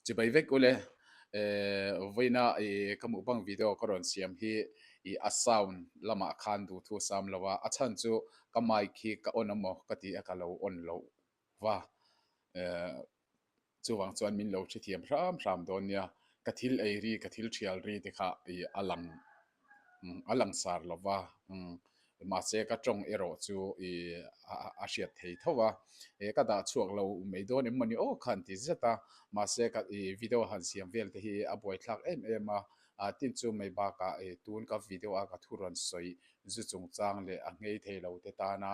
Chibai vek ule vawiina ka mukbang video ka rawn siam hi a sound lamah khan duhthu a sam lo a, a chhan chu ka mic hi ka on amaw ka ti a ka lo on loh va. Chuvang chuan min lo hrethiam hram hram dawn nia, ka thil ei ri, ka thil thial ri te kha a lang a lang sar lo va, mahse ka tawng erawh chu a hriat thei tho a, ka dah chhuak lo mai dawn em mawni aw khan ti zet a, mahse ka video han siam vel te hi a buaithlak em em a, tin chu mai bakah tun ka video a ka thu rawn sawi zu chungchang leh a nghei thei lo te tana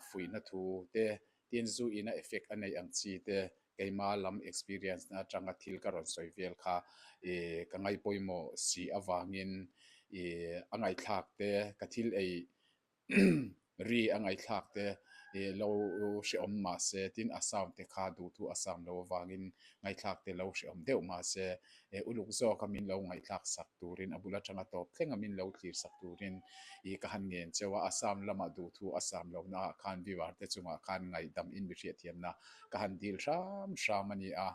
fuihna thu te Tin, zu ina effect a neih ang chi te, keima lam experience na atanga thil ka rawn sawi vel kha ih ka ngaihpawimawh si avangin ih a ngaihthlak te, ka thil ei ri a ngaihthlak te ih lo hrehawm mah se, tin a sound te kha duhthu a sound lo avangin ngaihthlak te lo hrehawm deuh mah se, eh uluk zawka min lo ngaihthlak sak turin a bul atanga tawp thleng a min lo thlir sak turin ih ka han ngen cheu a, Assam lamah duhthu a sam lohna ah khan viewer te chungah khan ngaihdam in mi hriatthiamna ka han dil hram hram a ni a,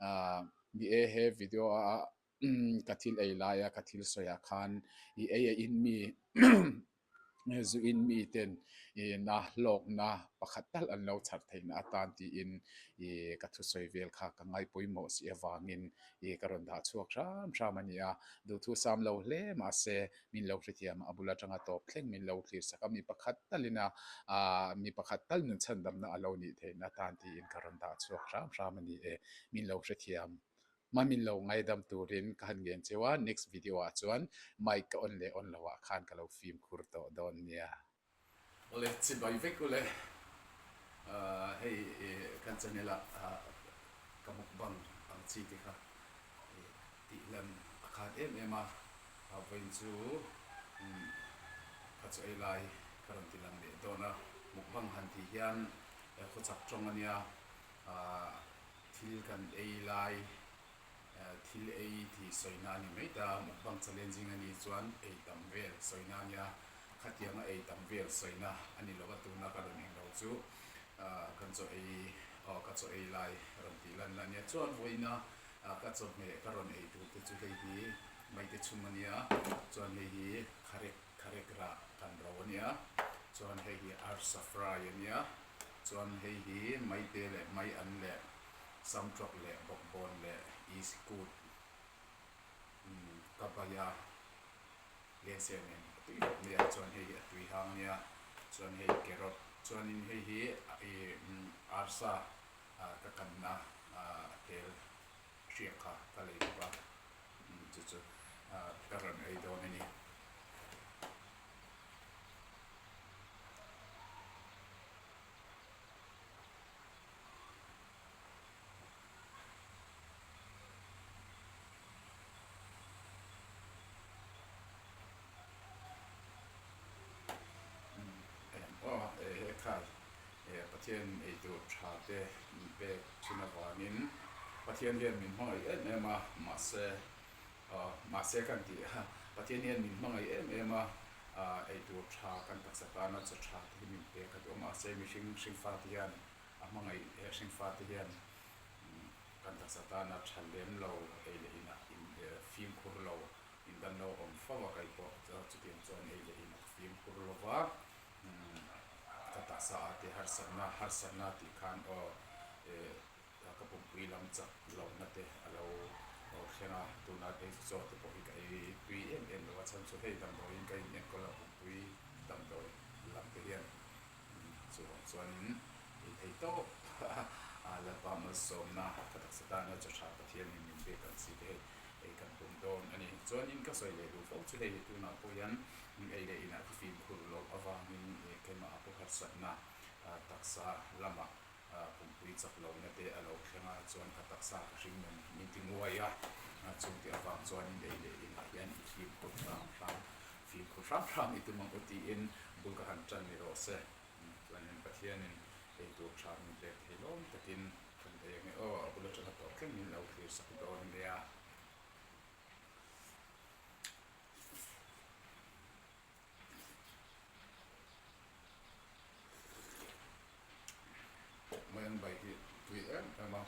ah ni e he video a ka thil ei laia ka thil sawi ah khan ih ei a in mi Zuin miten na hlawkna pakhat tal an lo chhar theihna atan tiin ka thusawi vel kha ka ngaipawimawh si avangin ka rawn dah chhuak hram hram a ni a. Duhthu sam lo hle mahse min lo hrethiam a, a bul atanga tawp thleng min lo thlir sak a, mi pakhat talin a mi pakhat tal nun chhandamna a lo nih theihna atan tiin ka rawn dah chhuak hram hram a ni e. Min lo hrethiam. Hma min lo ngaidam turin ka han ngen cheu a, next video ah chuan mic ka on leh on lo ah khan ka lo fimkhur tawh dawn nia. Awle chibai vek ule, hei kan channel ah ka mukbang ang chi te kha tih lan a khat em em a, vawiin chu ka chaw ei lai ka rawn ti lang leh dawn a, mukbang han tih hian khawchak tawng a nia. Thil kan ei lai, thil ei tih sawina a ni mai ta, mukbang challenging a nih chuan ei tam vel sawina a nia, khatianga ei tam vel sawina a ni lo a, tuna ka rawn eng lo chu kan chaw ei aw ka chaw ei lai rawn tih lan la a nia, chuan vawiina ka chawhmeh ka rawn ei tur te chu hei hi maite chhum a nia, chuan hei hi kharek kharek rah kan ro a nia, chuan hei hi arsa fry a nia. Chuan hei hi maite leh mai an leh samtrawk leh bawkbawn leh isikut ka bai a lengse nen a tui khawp mai a chuan hei hi a tui hang ania chuan hei carrot chuanin hei hi arsa ka kanna a tel hriak kha ka lei bawk a chu chu ka rawn ei dawn a ni. Pathian eitur tha te min pek thin avangin Pathian hian min hmangaih em em a mahse Mahse kan tih a, Pathian hian min hmangaih em em a, eitur tha kan taksa tana chaw tha te hi min pek a duh a, mahse mihring hringfa te hian a hmangaih he hringfa te hian kan taksa tana tha lem lo ei leh inah fimkhur lo in kan lo awm fo a, kei pawh chutiang chuan ei leh inah ka fimkhur lo va, ka taksa ah te harsatna harsatna tih khan aw Ka pumpui lam chak lohna te a lo thleng a, tuna phei chu chaw te pawh hi ka ei tui em em lo a, chhan chu hei damdawiin ka in enkawl a, pumpui damdawi lam te hian chuvang chuanin ei thei tawp a, Lalpa malsawmna ka taksa tana chaw tha Pathianin min pek ang chi te hei ei kan tum dawn a ni. Chuanin ka sawi leh duh fo chu hei tunah pawh hian ei leh inah ka fimkhur loh avangin keimah a pawh harsatna taksa lamah Pumpui chak lohna te a lo thleng a, chuan ka taksa ka hring nun min ti nguai a, chung te avang chuanin ei leh inah hian i fimkhur hram hram, fimkhur hram hram i tum ang u tiin bul ka han tan ni rawh se. Chuanin Pathianin ei tur tha min pek thei lawm takin kan ei ange aw, a bul atanga tawh thleng min lo thlir sak dawn nia. Mai an bai hi tui em em a.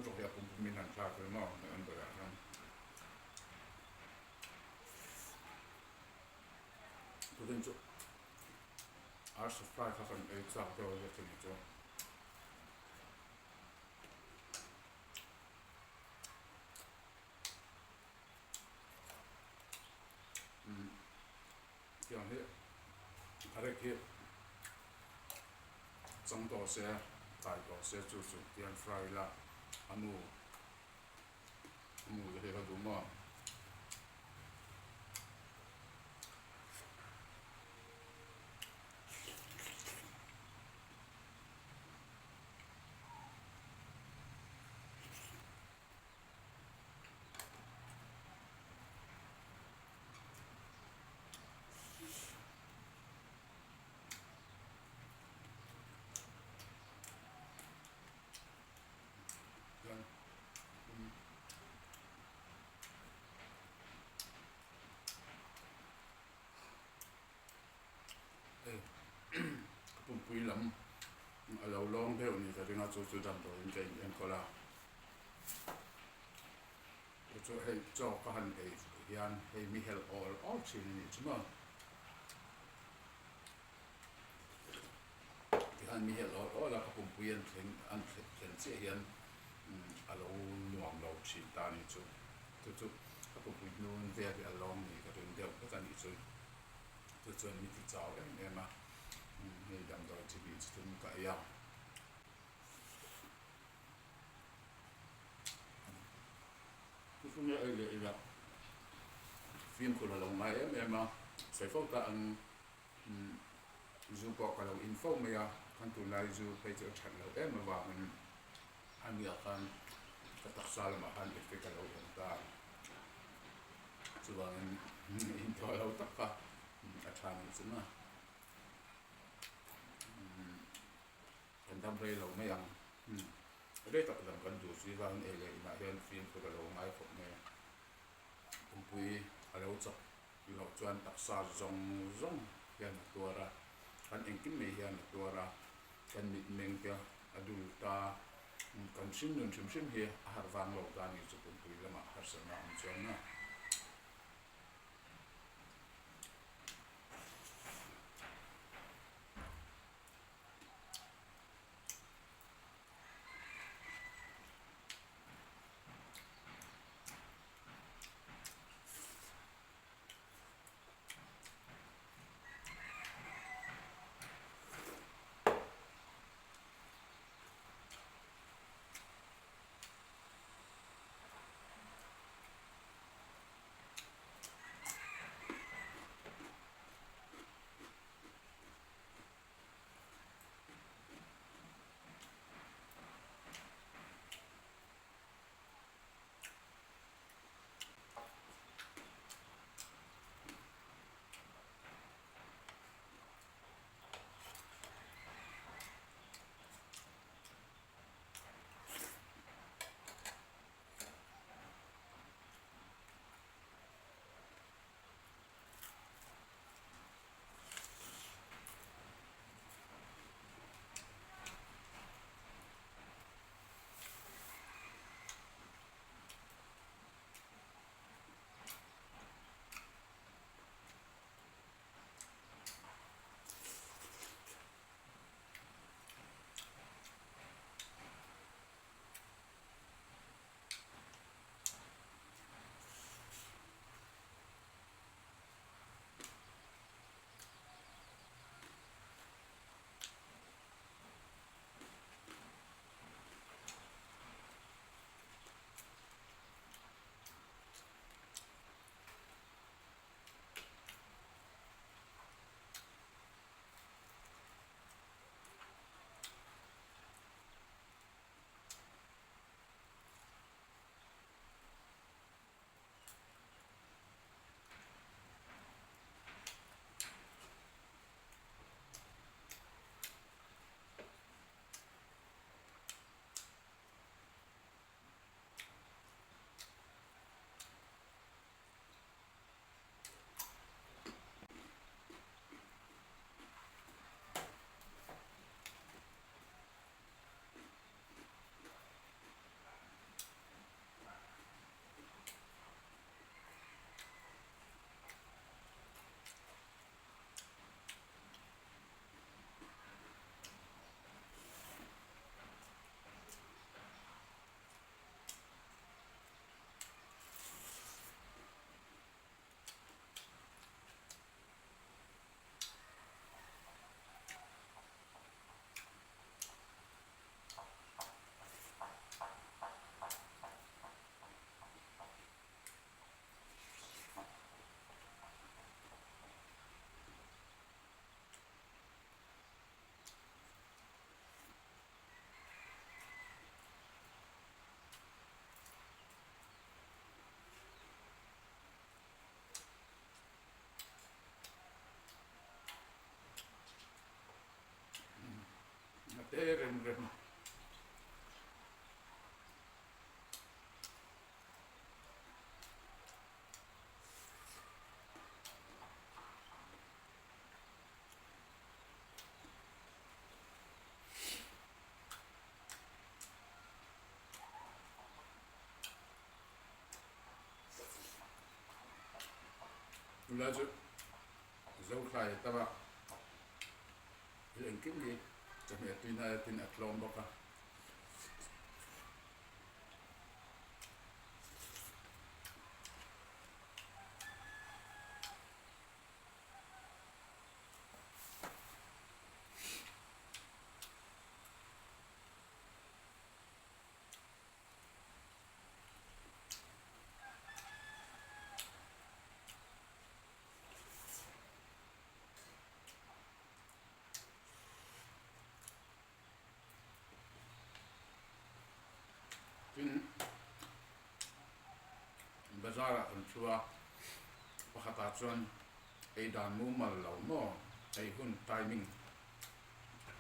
lutuk hi a pum pumin han thlak zel maw an bulah hian. Tukin chu arsa fry kha kan ei chak deuh a zet a ni chu. Tiang hi a rek hi chang tawh se kai tawh se chu chu tiang fry ila a mu a mu te hi ka duh maw. Hei ka pumpui lam a lo lawng deuh a ni ka ring a chu chu damdawiin ka in enkawl a. Chu chu hei chaw ka han ei hian hei mi helh awl awl thin a nih chu maw. Tikhan mi helh awl awl a ka pumpui an thleng an thlen chiah hian a lo nuam lo thin ta a nih chu. Chu chu ka pumpui hnun vel hi a lawng ni ka ring deuh vek a nih chu. Chu chuan mi ti chau em em a hei damdawi chi hnih chi thum ka ei a. Chu chu nge ei leh ila fimkhur a lo ngai em em a, sawi fo ta ang zu pawh ka lo in fo mai a, kan tunlai zu phei chu a that loh em avangin a nia khan ka taksa lamah khan effect a lo awm ta chuvangin intuah lo tak kha a tha nih chu maw. Kan dam rei lo mai ang. Rei tak dam kan duh si vangin ei leh inah hian fimkhur a lo ngai khawp mai a. Pumpui a lo chak loh chuan taksa zawng zawng hian a tuar a, kan engkim mai hian a tuar a, kan mitmeng te a dul ta, kan hrim nun hrim hrim hi a harh vang lo ta a ni chu pumpui lamah harsatna a awm chuan a. te rem rem. Tunlai chu Zothlai a tam a, thil engkim hi chawhmeh tui hnaia tin a tlawm bawk a. Tin, bazar ah kan thu a, pakhatah chuan ei dan mumal lo maw, ei hun timing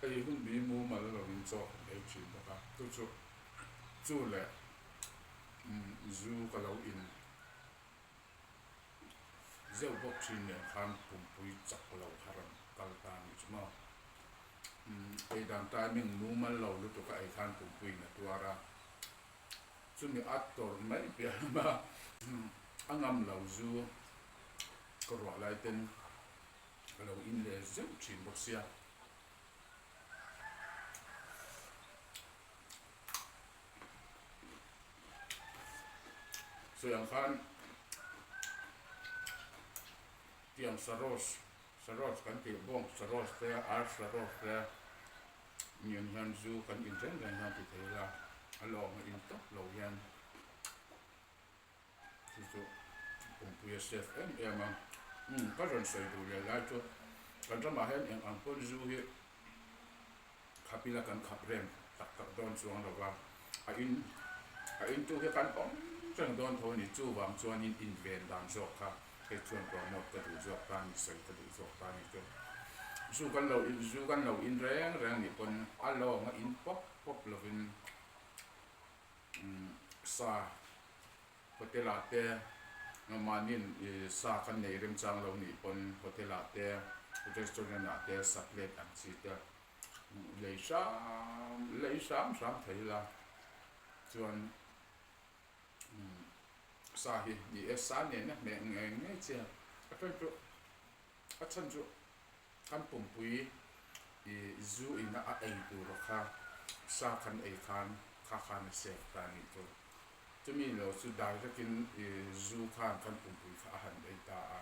ei hun bi mumal lovin chaw kan ei thin bawk a, chu chu chu leh zu ka lo in zeuh bawk thin nen khan pumpui chak lo kha rawn kal ta a nih chu maw. Ei dan timing mumal lo lutuk a ei khan pumpuiin a tuar a, chumi a tawrh mai piah lama a ngam lo zu ka ruah lai ten ka lo in leh zeuh thin bawk sia. Sawi ang khan tiang saros saros kan tih bawng saros te ar saros te nen hian zu kan in reng reng hian ti thei ila a lawng a in tawp lo hian Chu chu pumpui a safe em em a, umm ka rawn sawi duh leh lai chu kan ramah hian eng ang pawn zu hi khap ila kan khap reng tak tak dawn chuang lo va, a in a in tu hi kan awm reng dawn tho a ni, chuvang chuanin inven dan zawk kha hei chuan promote ka duh zawk ta a ni, sawi ka duh zawk ta a ni chu. Zu kan lo in zu kan lo in reng reng nih pawn a lawng a in pawp pawp lovin Sa hotel ah te mahniin sa kan nei remchang lo nih pawn hotel ah te restaurant ah te sa plate ang chi te lei hram lei hram hram thei ila chuan sa hi ni e sa nena hmeh ngei ngei che a then chu a chhan chu. Kan pumpui i zu ina a ei tur kha sa kan ei khan kha khan a save ta a nih chu. Chumi lo chu direct in i zu khan kan pumpui kha a han ei ta a,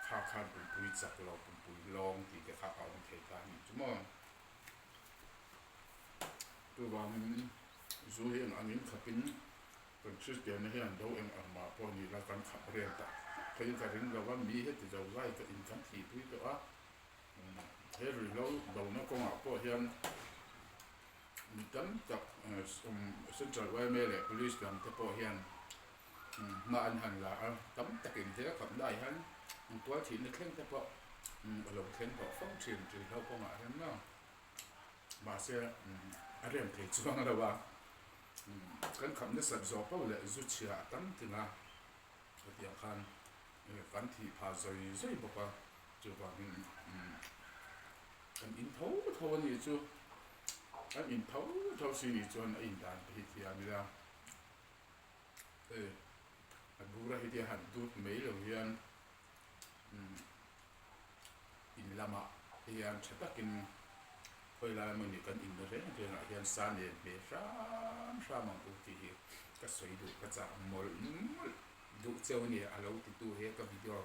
kha khan pumpui chak lo, pumpui lawng tih te kha a awm thei ta a nih chu maw. Chuvangin zu hi eng angin khapin Kan Kristianna hian do eng ang mah pawh ni la kan khap reng tak tak phei ka ring lo a, mi heti zo zai ka in kan thihpui tawh a, he ruihhlo dona kawngah pawh hian mi tam tak Central yma leh Police lam te pawh hian hma an han la a, tam takin he khapna ah hian tual thihna thleng te pawh a lo thleng tawh fo thin ruihhlo kawngah hian maw mahse a rem thei chuang lo a. Kan khap nasat zawh poh leh zu chhia a tam ting a, hetiang khan kan thih phah zawi zawi bawk a, chuvangin kan in tho tho a nih chu, kan in tho tho si nih chuan a in dan te hi thiam ila, hei a bura hi te han dut mai lo hian. In lamah hian tha takin khawi lai emawni kan inna reng rengah hian sa nen hmeh hram hram ang u tih hi ka sawi duh ka chah mawlh mawlh duh cheu a ni a lo titu he ka video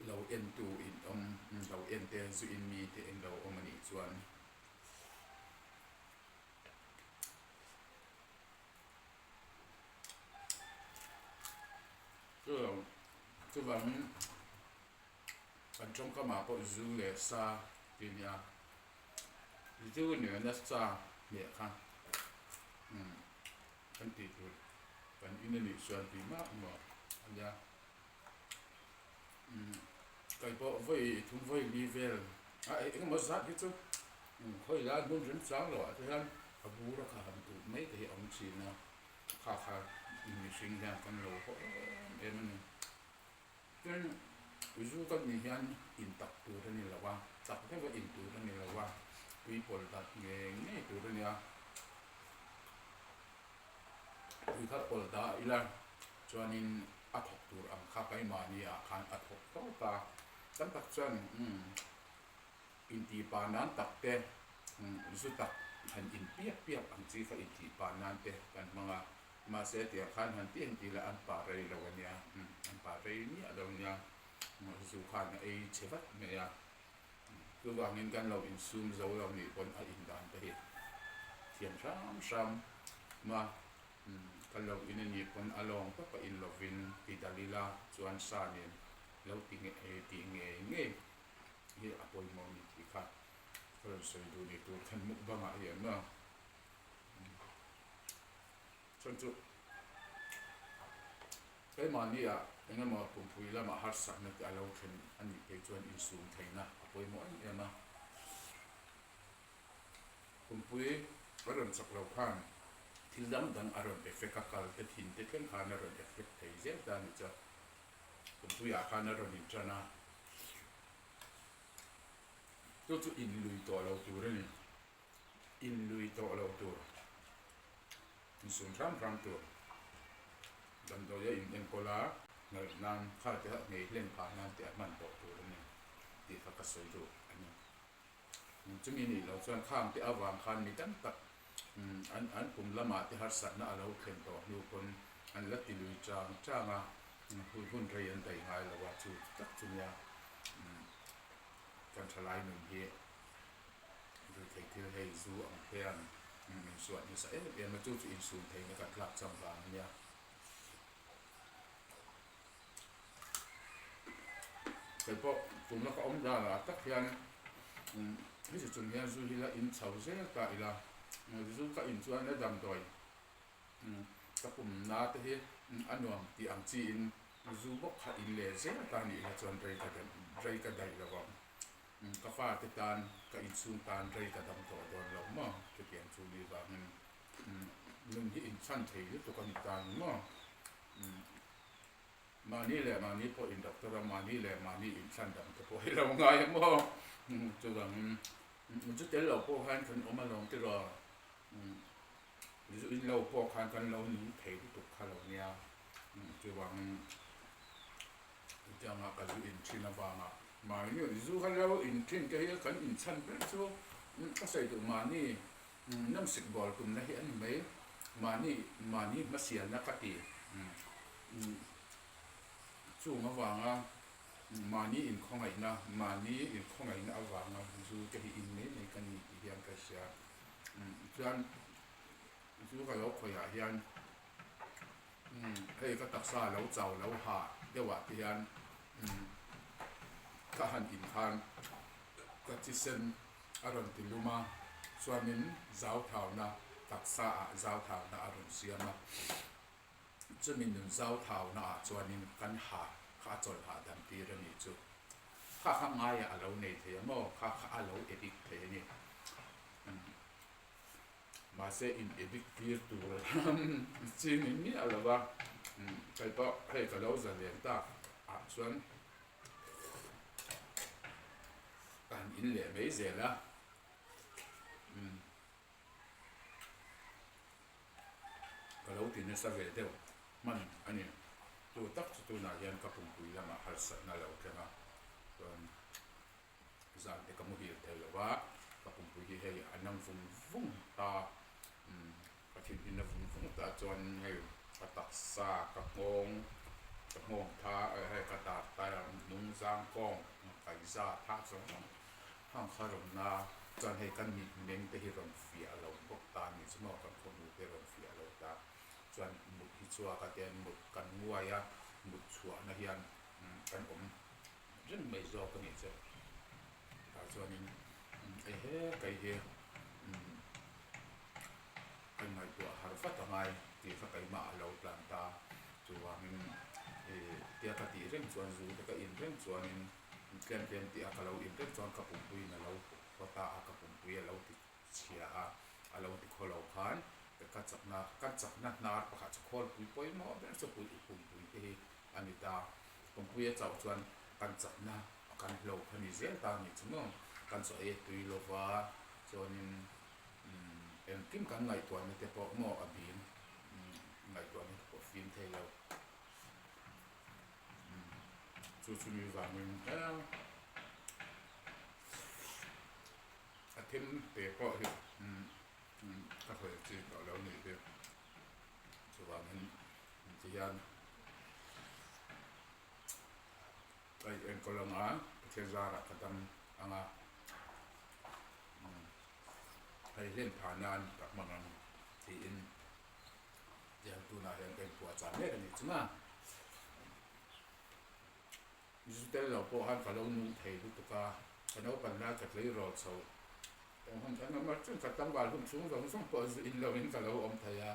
lo en tu in awm lo en te zu in mi te in lo awm a nih chuan. Chuvangin kan tawngkamah pawh zu leh sa tih a nia, zu nena sa hmeh kha kan tih tur kan in a nih chuan tih mah emaw a nia. Kei pawh vawi thum vawi li vel a eng emaw zat hi chu. Khawi lai hmun remchang loh ah te hian a bur a kha han duh mai te hi a awm thin a, kha kha mihring hian kan lo haw em em a ni. Tin, zu kan nih hian in tak tur a ni lo a, tak deuha in tur a ni lo a, tui pawlh dat ngei ngei tur a ni a. Tui kha pawlh dah ila chuanin a thawk tur ang kha keimahni ah khan a thawk tawp a, tam tak chuan umm intih pah nan tak te zu tak han in piap piap ang chi kha intih pah nan te kan hmang a, mahse tiang khan han ti han ti la an pah rei lo a nia, an pah rei miah lo a nia, zu khan a ei chhe vat mai a. Chuvangin kan lo insum zo lo nih pawn a indan te hi thiam hram hram ma kan lo in anih pawn a lawng tawp a in lovin ti dal ila chuan sa nen lo ti ngei tih ngei ngei hi a pawimawh a ni tih kha ka rawn sawi duh ni tur khan mukbang ah hian maw. Chuan chu keimahni ah eng emaw pumpui lamah harsatna te a lo thlen a nih phei chuan insum theihna a pawimawh em em a. Pumpui a rawn chak lo khan thil dang dang a rawn effect a, kal te thin te thleng khan a rawn effect thei zel ta a ni chuan pumpuiah khan a rawn intan a, chu chu inlui tawh lo tur a ni. Inlui tawh lo tur, insum hram hram tur, damdawi a in enkawl a, nalh nan kha te ngei hlen phah nan te a hman tawh tur a ni tih kha ka sawi duh a ni. Chumi nih loh chuan khang te avang khan mi tam tak an an kum lamah te harsatna a lo thlen tawh hnu pawn an la ti lui chang chang a, hun hun rei an daih ngai lo a, chu tak chu nia kan thalai nun hi. Ruihtheih thil hei zu ang hian min suah nasa em em a, chu chu insum theihna kan tlak chang vang a nia. Kei pawh tuna ka awm danah tak hian heti chung hian zu hi la in chho zel ta ila, zu ka in chuan a damdawi ka pumna te hi a nuam tih ang chiin zu bawk kha in leh zel ta nih la chuan rei ka rei ka daih lo ang. Ka fate tan, ka inchhung tan rei ka dam tawh dawn lo maw? Chutiang chu ni vangin nun hi inchhan thei lutuk a ni ta ni maw? Mahni leh mahni pawh in doctor a, mahni leh mahni inchhan dam te pawh hi lo ngai a maw? Chuvangin zu tel lo pawh khan kan awm alawm tiraw? Zu in lo pawh khan kan lo nung thei lutuk kha lo nia. Chuvangin Hetianga ka zu in thin avanga mahni zu kha lo in thin te hi kan inchhan ber chu ka sawi duh mahni nawmsik bawl tumna hi a ni mai mahni mahni hmasialna ka ti chung avanga mahni inkhawngaihna mahni inkhawngaihna avanga zu te hi in mai mai ka ni tih hian ka hria chuan zu ka lo khawihah hian. Hei ka taksa lo chau lo ha deuh ah te hian ka han in khan ka thisen a rawn ti lum a, chuanin zauthauna taksa ah zauthauna a rawn siam a, chumi nun zauthauna ah chuanin kan ha kha a chawlh hahdam tir a nih chu. Kha kha ngaiah a lo nei thei a maw? Kha kha a lo addict thei a ni. Mahse in edit tir tur chi ni miah lo va, kei pawh hei ka lo zalen tak ah chuan ka han in leh mai zel a, ka lo ti nasa ve deuh hman a ni. Chu tak chu tunah hian ka pumpui lamah harsatna lo thleng a, chuan. Zan te ka muhil thei lo va, ka pumpui hi hei a nang vung vung ta, ka thinhrin na vung vung ta chuan hei ka taksa, ka nghawng, ka nghawng tha hei ka dar tai a hnung zang kawng kaiza tha zawng zawng hang kha rawn na chuan hei ka mit meng te hi rawn fiah lo bawk ta a ni chu maw kan khawhmu te rawn fiah lo ta chuan mut hi chhuak a tiang mut kan nguai a mut chhuahna hian kan awm. Reng mai zawk a nih chu. Tah chuanin ehe kei hi ka ngaihtuah har vat a ngai tih kha keimah a lo tlan ta. Chuvangin ih tia ka tih reng chuan zu te ka in reng chuanin tlem tlem tih a ka lo in reng chuan ka pumpuiin a lo. kaw ta a, ka pumpui a lo ti chhia a, a lo ti khaw lo khan ka chakna, ka chakna hnar pakhat chu khawlpui pawimawh ber chu pumpui te hi a ni ta. Pumpui a chauh chuan kan chakna kan hlo kha ni zel ta a nih chu maw? Kan chaw ei a tui lo va, chuanin engkim kan ngaihtuahna te pawh maw a bim ngaihtuahna te pawh fim thei lo. Chu chu mi vangin eng a thim te pawh hi ka hawi chi tawh lo nih hi. Chuvangin tihian ka enkawl ang a, Pathian zarah ka dam ang a, hei hlen phah nan ka hmang ang tiin tihian tunah hian ka inpuahchah mek a nih chu ma. Zu tel lo pawh khan ka lo nung thei lutuk a, ka naupan lai ka tleirawl chho eng hun eng emaw chuan ka tlangval hun chhung zawng zawng pawh zu in lo in ka lo awm thei a,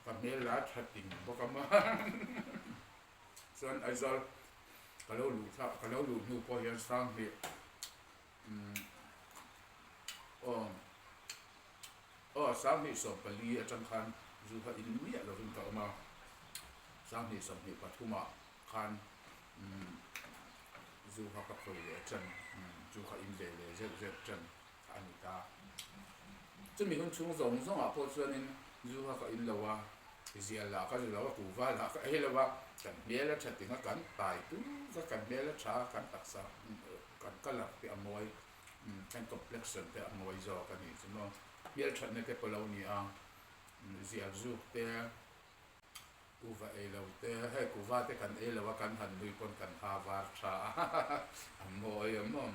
ka hmel la tha ting bawk a maw chuan Aizawl ka lo luh thla ka lo luh hnu pawh hian Sanghnih umm aw aw Sanghnih 14 atang khan zu kha in miah lovin ka awm a, Sanghnih 23 ah khan umm zu kha ka khawi leh tan zu kha in ve leh zeuh zeuh tan kha a ni ta. Chumi hun chhung zawng zawngah pawh chuanin zu kha ka in lo a, zial lah ka zu lo a, kuhva lah ka ei lo a, kan hmel a tha ting a, kan tai tuk a, kan hmel a tha a, kan taksa kan colour te a mawi kan complexion te a mawi zawk a nih chu maw. Hmel thatna te pawh lo ni a, zial zuk te. Kuhva ei lo te, hei kuhva te kan ei lo a, kan han nui pawn kan ha var tha a, a mawi a maw?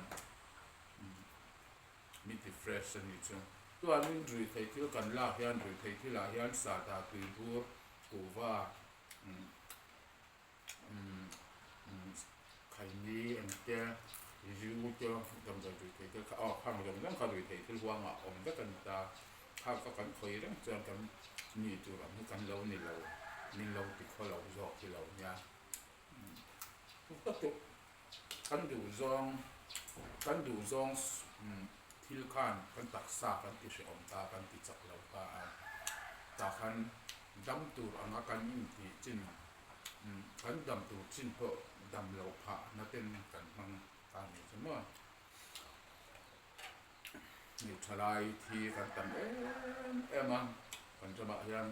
Mi ti fresh a nih chu. Chuanin ruihtheih thil kan lak hian ruihtheih thilah hian sahdah tuibur kuhva Khaini eng te, Riu te, damdawi rui thei te kha aw khang zawng zawng kha rui thei thil huangah awm vek a ni ta. Kha kha kan khawi reng chuan kan ni tur ang hi kan lo ni lo, min lo ti khaw lo zawk hi lo nia. Chu kan duh zawng, kan duh zawng thil khan kan taksa kan ti hrehawm ta, kan ti chak lo ta a. Tah khan dam tur anga kan intih chin. Kan dam tur chin pawh dam loh phah na ten kan hmang ta ni chu maw. Hei thalai thi kan tam em em a kan ramah hian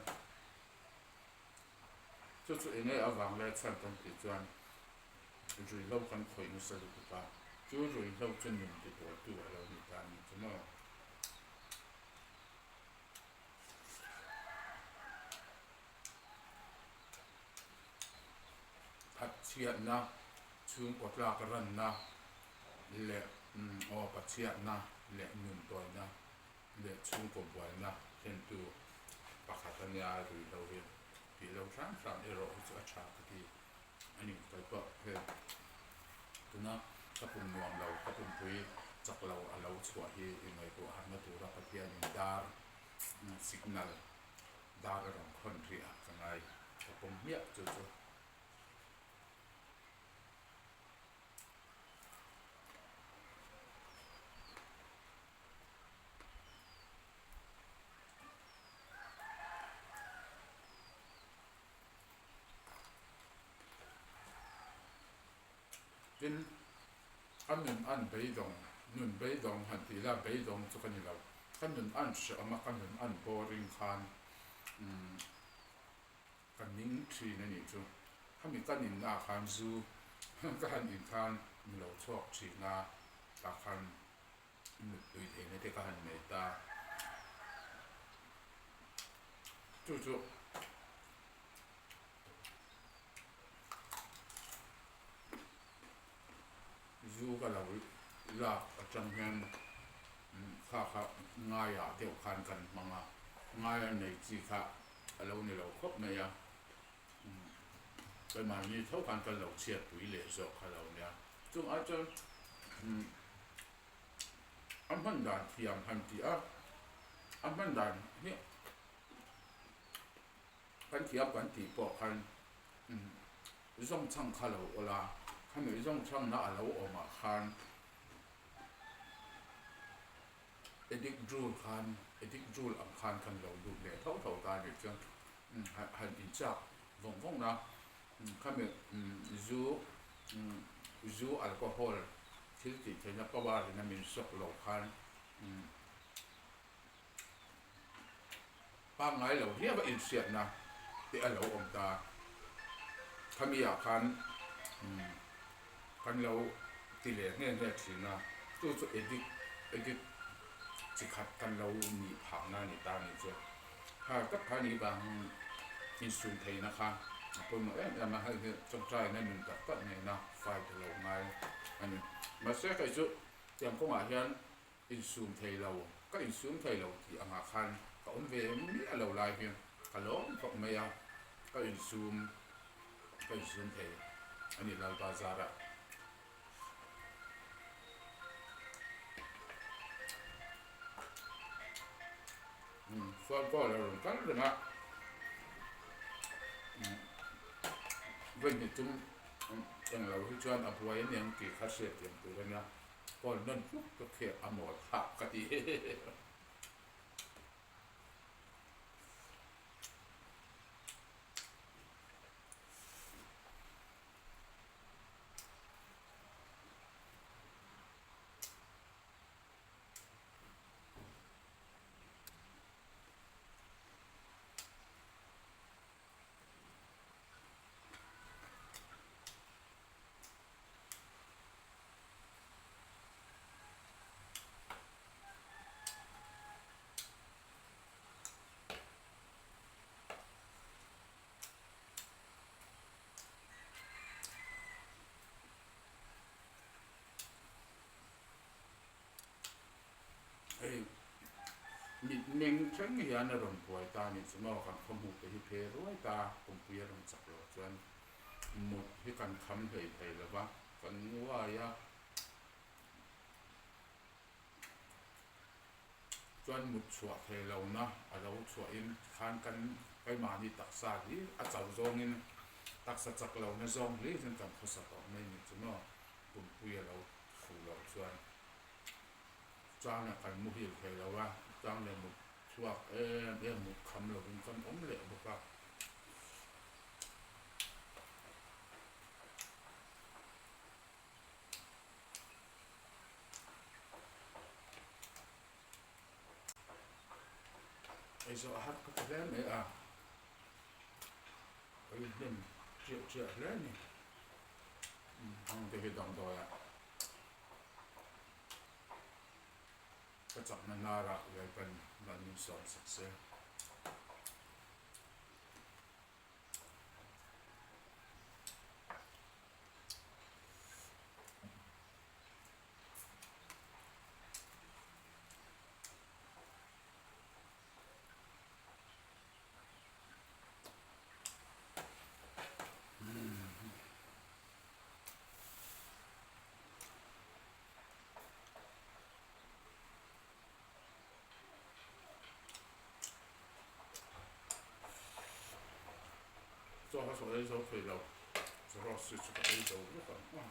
chu chu eng nge avang leh chhan kan tih chuan ruihhlo kan khawih nasa lutuk a, chu ruihhlo chu nun ti tuartu a lo ni ta ni chu maw. Phatchhiatna, chhungkaw tlak ranna leh aw pachhiatna leh nuntawina leh chhungkaw buaina thlentu pakhat a nia ruihhlo hi tih lo hram hram erawh hi chu a tha ka ti a ni. Kei pawh hei tuna ka pum nuam lo, ka pumpui chak lo a lo chhuah hi ingaihtuah harna tura Pathianin dar signal Dar a rawn khawn rih a, ka ngai ka pawm hmiah chu chu. Tin, a nun an beidawng, nun beidawng han tih la beidawng chu ka ni lo. Ka nun an hrehawm a, ka nun an boring khan umm ka ning thin a nih chu. Khami ka ninna ah khan zu ka han in khan ni lo chhuak thin a, tah khan mutpui theihna te ka han nei ta. Chu chu. Zu ka lo lak atang hian kha kha ngaiah deuh khan kan hmang a, ngaia nei chi kha a lo ni lo khawp mai a, keimahni tho khan kan lo chhiatpui leh zawk kha lo nia. Chung ai chuan a hman dan thiam han tih a, a hman dan hi. Kan thiam kan tih pawh khan zawngchhang kha lo awl a, khami zawngchhangna a lo awmah khan Addict drool khan addict drool ang khan kan lo lut leh tho tho ta a nih chuan han inchak vawng vawng na khami zu zu alcohol thil tih theihna power in a min sawk lo khan Pangngai lo riau a inhriatna te a lo awm ta. Khami ah khan kan lo ti leh nghe nghe thin a, chu chu addict addict chi khat kan lo nih phahna a ni ta a nih chu. Kha tak kha nih vang insum theihna kha a pawimawh em em a, hei hi tawngtaina nun tak tak nena fight a lo ngai a ni. Mahse kei chu tiang kawngah hian Insum thei lo, ka insum thei lo tih angah khan ka awm ve miah lo lai hi ka lawm khawp mai a, ka insum, ka insum thei a ni Lalpa zarah. Phone call a rawn kal reng a, vawi hnih tum englo hi chuan a buai aniang tih kha hriatthiam tur a nia. Call nawn hluk hluk hi a mawl thlak ka ti. Hei mitmeng thleng hian a rawn buai ta a nih chu maw kan khawhmuh te hi phe ruai ta kawngpui a rawn chak loh chuan. Mut hi kan kham hlei thei lo va, kan nguai a. Chuan mut chhuah thei lohna a lo chhuahin khan kan keimahni taksa hlir a cho zawngin taksa chak lohna zawng hlirin kan khawsa tawh mai ni chu maw pumpui a lo fuh loh chuan chang leh kan muhil thei lo a, chang leh mut chhuak em em mut kham lovin kan awm leh bawk a. Ei zawh a har ka ti hle mai a, ei hnem chiah chiah hle a ni. Hang te hi damdawi ah ka chakna hnarah Lalpan van min sawm sak se. Chaw kha sawi ei zo thei lo, xerox hi chu ka ei zo vek ang a.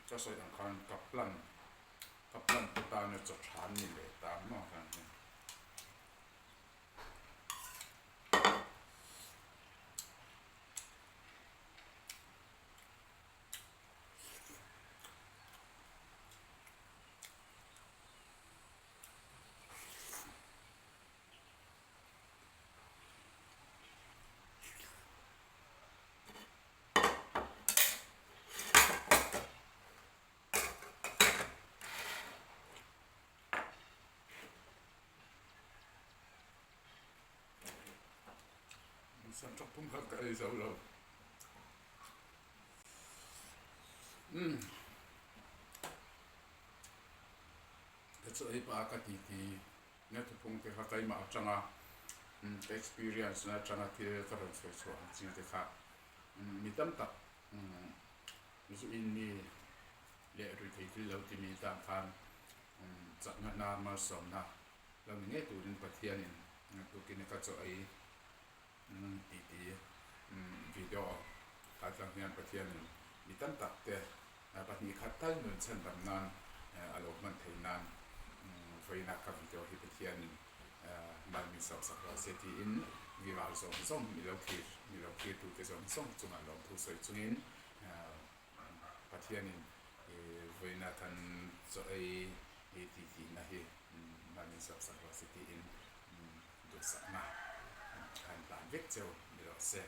Ka sawi ang khan ka plan ka plan te tana chaw tha an ni leh ta maw khan hi. Samṭak pum kha ka ei zo lo. Umm. Ka chu ei pah a ka titi na thupung te kha keimah atanga ka experience na atanga thil ka rawn sawi chhuah ang chi te kha mi tam tak zu in mi leh ruihtheih thil lo ti mi tan khan chakna hnar malsawmna lo ni ngei turin Pathianin tukin ka chaw ei titi video atang hian Pathianin mi tam tak te pahnih khat tal nun chhandam nan a lo hman theih nan vawiina ka video hi Pathianin mal min sawm sak rawh se tiin viral zawng zawng mi lo thlir mi lo thlir tute zawng zawng chungah lawmthu sawi chungin Pathianin vawiina kan chaw ei titihna hi mal min sawm sak rawh se tiin duhsakna khan hlan vek cheu ni rawh se.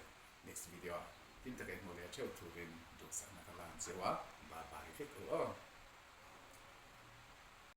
Next video ah tin taka i hmuh leh theuh turin duhsakna ka hlan cheu a, bye bye vek u aw.